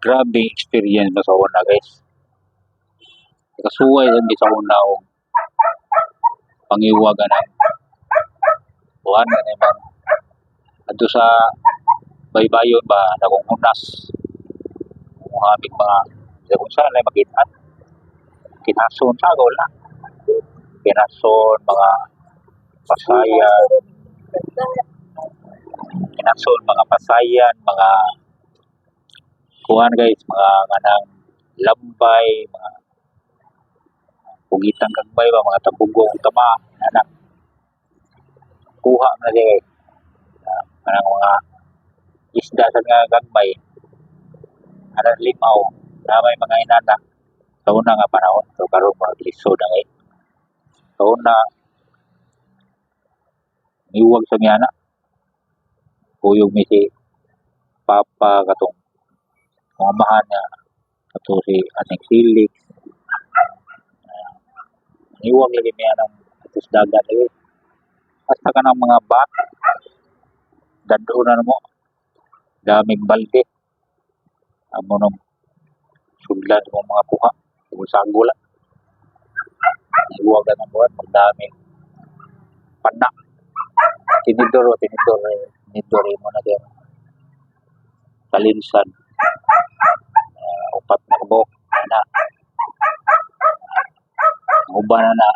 Grabe experience ba sa una, guys. Kasuway lang sa una og pangiwag anang kuan na bang adto sa baybayon ba, nakong hunas kung aming mga sa kung saan ay makitaan kinason sa wala kinason mga pasayan, kinason mga pasayan, mga kuan guys, mga kanang lambay, mga pugitang gagmay ba, mga tabugong tama anak, kuha na siya, guys. Kanang mga isda sa nga gagmay anang limaw na may mga inana sa una nga panahon. So karon mga lisod na kay sa una miwag sa miyana kuyog mi si papa, katong mga amahan niya, kato si aning Felix, niwag lagi mi anang atos dagat lagi, hasta kanang mga bat dad-o na mo, daming balde amo nang sudlan mo mga kuha ug sago lang niwag na buwan magdaming pana, tinidor o tinidor eh, tinidor mo na din kalinsan, upat na kabok na ang uban na na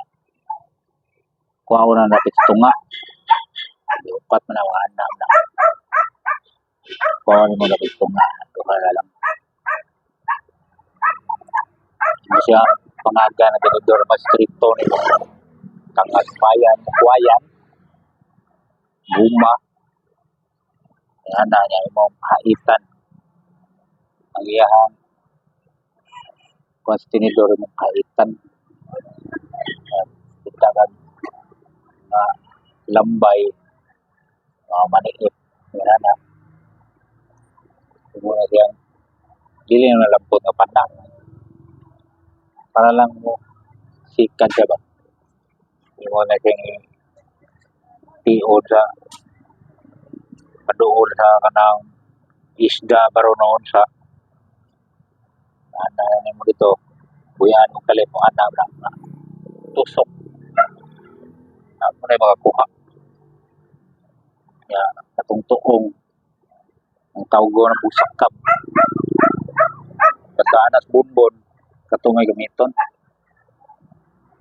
kuha na dapit sa tunga. Di upat man na, mga anam na kuha mo dapit sa tunga, duha na lang. Mo siya pangaga na tinidor, mas stricto nito tangag payan, kuwayan guma ana niya imong haitan ang iyahang kuha sa tinidor, imong haitan. Kita kag mga lambay, mga maniit yan na mo na siyang dili na lambot nga pana para lang mo sikat siya ba, imo na siyang tiod sa paduol sa kanang isda baro noon sa ana nimo dito buyan og kalit mo ana na tusok ako na makakuha ya katong tuong ang tawgo ng busakap basta anas bonbon katong ay gamiton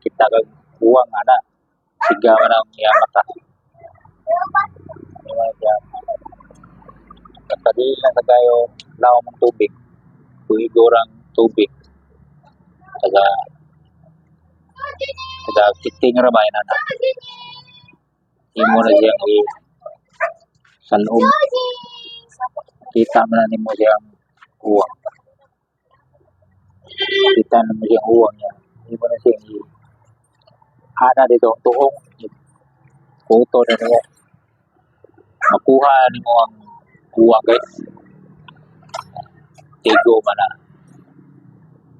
kita kag uwang ana siga man ang iyang mata. Imo na siya basta dili lang sa kayo lawom ang tubig, kuigo rang tubig, taga taga kiting ra ba ina na imo na siyang i sa loob, kita man na nimo siyang uwang, kita na mo siyang uwang niya, imo na siyang i ana dito ang tuong kuto na nimo, makuha nimo ang uwang, guys. Tigo man na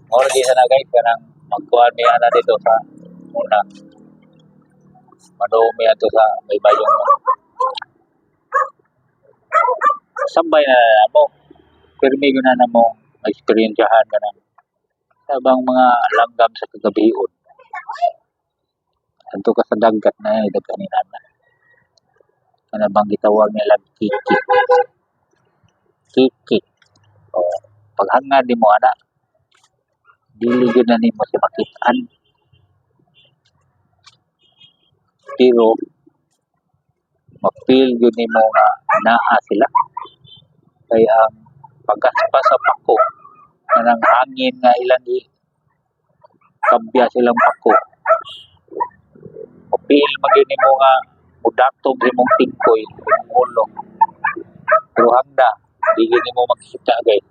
mo lagi sana, guys, kanang magkuhan mi ana dito sa una maduong mi ato sa baybayon sabay na mo pirmi gyud na namo ma-eksperyensiyahan kanang sabang mga langgam sa kagabion. Adto ka sa dagat na daghan ni nana kana bang gitawag nila kiki kiki o paghangad nimo ana dili gyud na nimo siya makit-an, pero ma-feel gyud nimo nga naa sila kay ang paggaspas sa pako kanang hangin nga ilang gi kabya silang pako, ma-feel man gyud nimo nga modatog sa imong tingkoy, imong ulo, pero hangda di gyud nimo makita, guys.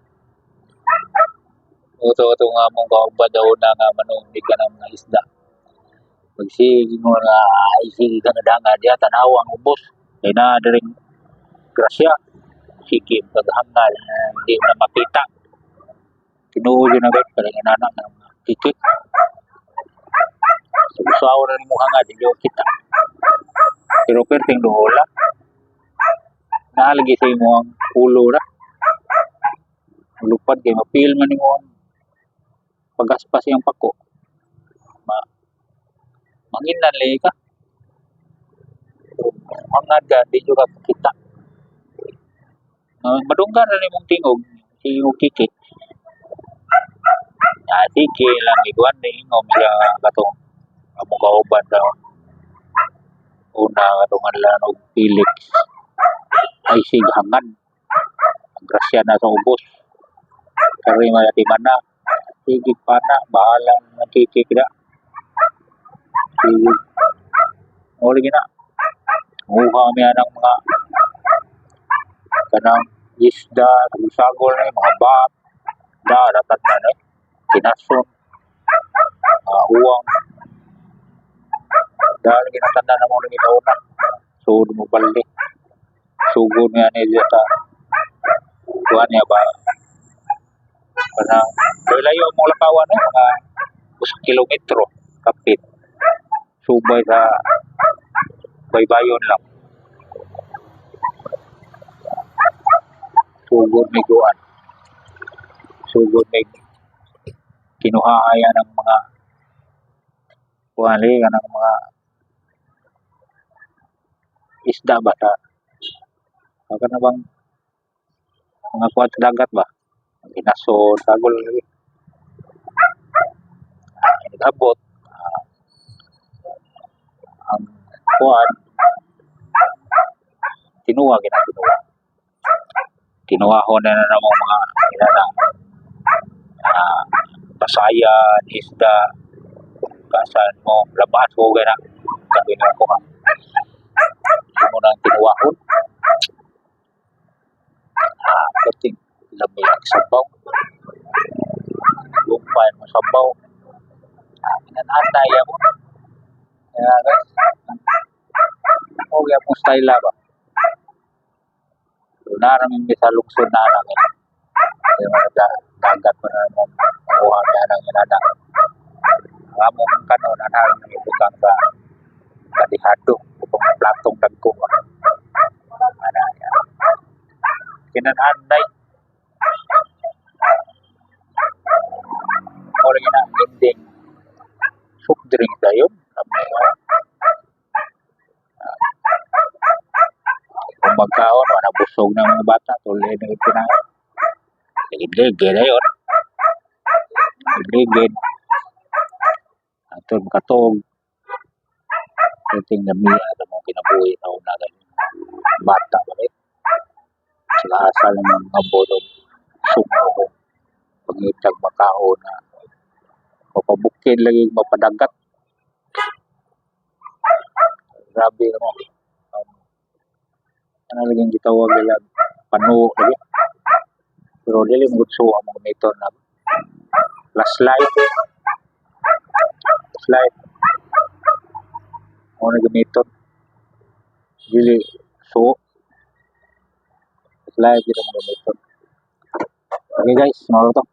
Uto-uto nga mong kauban daw na nga manuig ka ng mga isda. Pagsige mo nga ay sige ka nga danga diya tanawa ang ubos kay naa diring grasya, sige paghangal di na makita. Tinuod yun na, guys, kanang inana nga mga kiki. So usaw na nimo hangad, di jud kita. Pero perting duola naa lagi sa imong ulo ra. Lupad kay mapil man nimo ang pagaspas iyang pako. Ma manginan lagi ka. Pero hangad ka, di jud ka kita. Madunggan ra nimong tingog, imong kikik. Ah, sige lang iguan ni ingom siya katong among kauban sa una katong ngadlan og Felix ay sig hangad. Ang grasya na sa ubos. Kari mga na. Sige pana, bahala ng kikik na. Sige. Mao lagi na. Nguha mi anang mga kanang isda, sagol na mga bat, da, dapat na eh. Kinason, mga uwang. Dahil ginatanda na mo lagi taon na. Sugod mo balde. Sugod niya ni siya sa kuan niya ba, kanang layo mong lakawan eh, mga usa kilometro kapit subay sa baybayon lang. Sugod may guan, sugod may kinuhaaya ng mga kuan lagi kanang mga isda ba sa kana bang mga kuan sa dagat ba, kinaso, sagol lagi. Nagabot ang kuan, kinuha gina kinuha kinuha na na namang mga inana, pasayan, isda, kasan mo labas ko gana sabi na ko mo nang kinuwahon. Kating lami ang sabaw, lumpay mo sabaw. Inananay ako kaya guys, okay akong style ba. So naraming mi sa lungsod na namin kaya mga dagat pa na naman makuha niya ng inana. Ang among kanon anang ibutang sa kadihado upang platong dagko ana kinananay. Mo lagi na ending, soft drink dayon. Kung magkaon wala, busog na mga bata, tuloy na yung kinaon. Ligid-ligid dayon, ligid ato makatog. Ting lami ato mong kinabuhi sa una gani bata ba eh. Sila asa lang ng mga bodog sumo ko pangitag makaon na mapabukid lagi, mapadagat. Grabe mo. Ano lagi ang gitawag nila, pano lagi. Pero dili mo gud ang mga gamiton na flashlight. Flashlight. Mo na gamiton. Dili so flashlight gid ang gamiton. Okay guys, mao to.